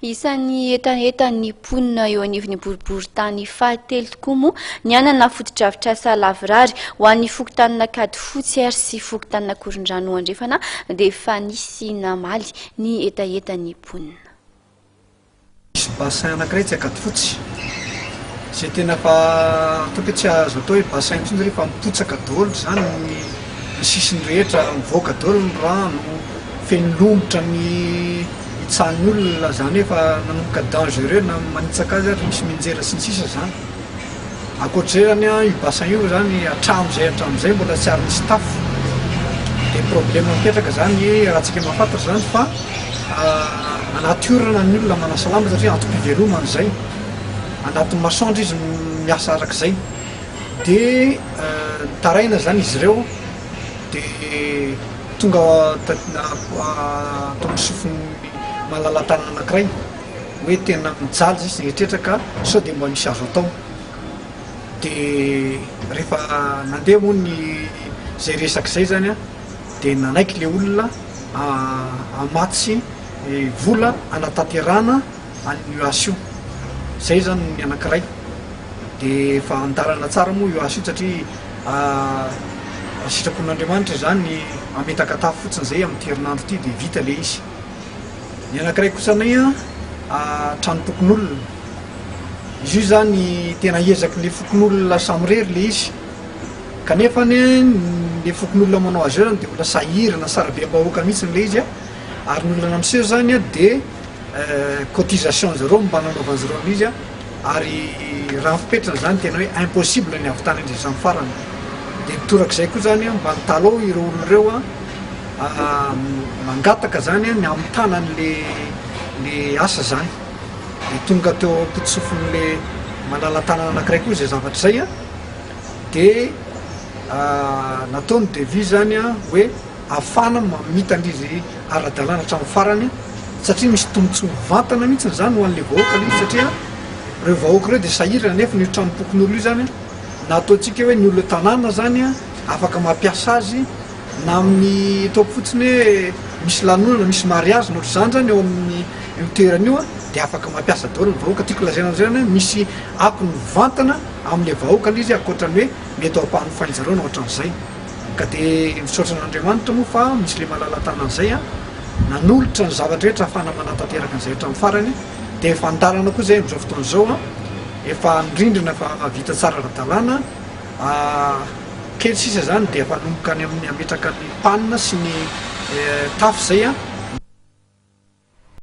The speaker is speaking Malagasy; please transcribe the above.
Isan'ny hetahetan'ny mponina eo anivon'ny boriborintany fahatelo tokoa moa ny hanana fotodrafitrasa lavorary ho an'ny fokontanin'Ankadifotsy ary sy fokontanin'Ankorondrano Andrefana dia efa nisy namaly ny hetahetan'ny mponina. Misy bassin anankiray tsy Ankadifotsy izay tena efa ataoko hoe tsy azo atao hoe bassin intsony satria efa mipotsaka daholo izany ny sisiny rehetra, mivoaka daholo ny rano, feno lomotra ny hitsahan'ny olona, izany hoe efa nanomboka dangereux na manitsaka azy ary misy mianjera sy ny sisa izany. Ankoatr'izay izany an, io bassin io izany hatramin'izay hatramin'izay mbola tsy ary nisy tafo. Dia problème mipetraka izany raha tsika mahafantatra izany fa anaty orana ny olona manasa lamba satria antom-pivelomana izay. Anatin'ny masoandro izy miasa arak'izay. Dia nitaraina izany izy ireo dia tonga tao amin'ny sofin'ny malala-tanana anankiray hoe tena mijaly zay sy eritreritra ka sao dia mba misy azo atao. Dia rehefa nandeha moa ny izay resaka izay zany an, dia nanaiky ilay olona hamatsy vola hanatanterahana an'io asa io. Izay zany ny anankiray. Dia efa an-dalana tsara moa io asa io satria raha sitrapon'Andriamanitra izany hametaka tafo fotsiny izay amin'ity herinandro ity dia vita ilay izy. Ny anankiray kosa anay an, tranom-pokonolona. Izy io izany tena ezak'ilay fokonolona samirery ilay izy. Kanefa anie ilay fokonolona manao azy io izany dia olona sahirana, sarabem-bahoaka mihitsy ilay izy an. Ary ny olana miseho izany an dia cotisation zareo no mba nanaovan zareo an'izy an, ary raha ny fipetrany izany tena hoe impossible ny hahavitana an'izy hatramin'ny farany. Dia ny torak'izay koa izany an, mba nitalao ireo olona ireo an, mangataka izany an ny hamitana an'le le asa izany. Dia tonga teo am-potosofin'le malala-tanana anankiray koa izay zavatra izay an, dia natao ny devis izany an hoe ahafahana mamita an'izy ara-dalàna hatramin'ny farany satria misy tombontsoa mivantana mihitsy izany ho an'ilay vahoaka ilay izy satria ireo vahoaka ireo dia sahirana nefa io tranom-pokonolona io izany na ataontsika hoe ny olona tanàna izany afaka mampiasa azy na amin'ny ataoko fotsiny hoe misy lanonana misy mariazy na ohatr'izany izany eo amin'ny io toerana io dia afaka mampiasa daholo ny vahoaka. Tiako lazaina amin'izay izany hoe misy akony mivantana amin'ilay vahoaka ilay izy ankoatra ny hoe mety ho ampahan'ny zareo na ohatran'izay. Ka dia misaotra an'Andriamanitra moa fa misy le malala-tanana izay an, nanolotra ny zavatra rehetra ahafahana manatanteraka an'izay hatramin'ny farany, dia efa an-dalana koa izay amin'izao fotoana izao an, efa ny rindrina efa vita tsara ara-dalàna, kely sisa izany dia efa hanomboka any amin'ny hametraka ny panne sy ny tafo izay an.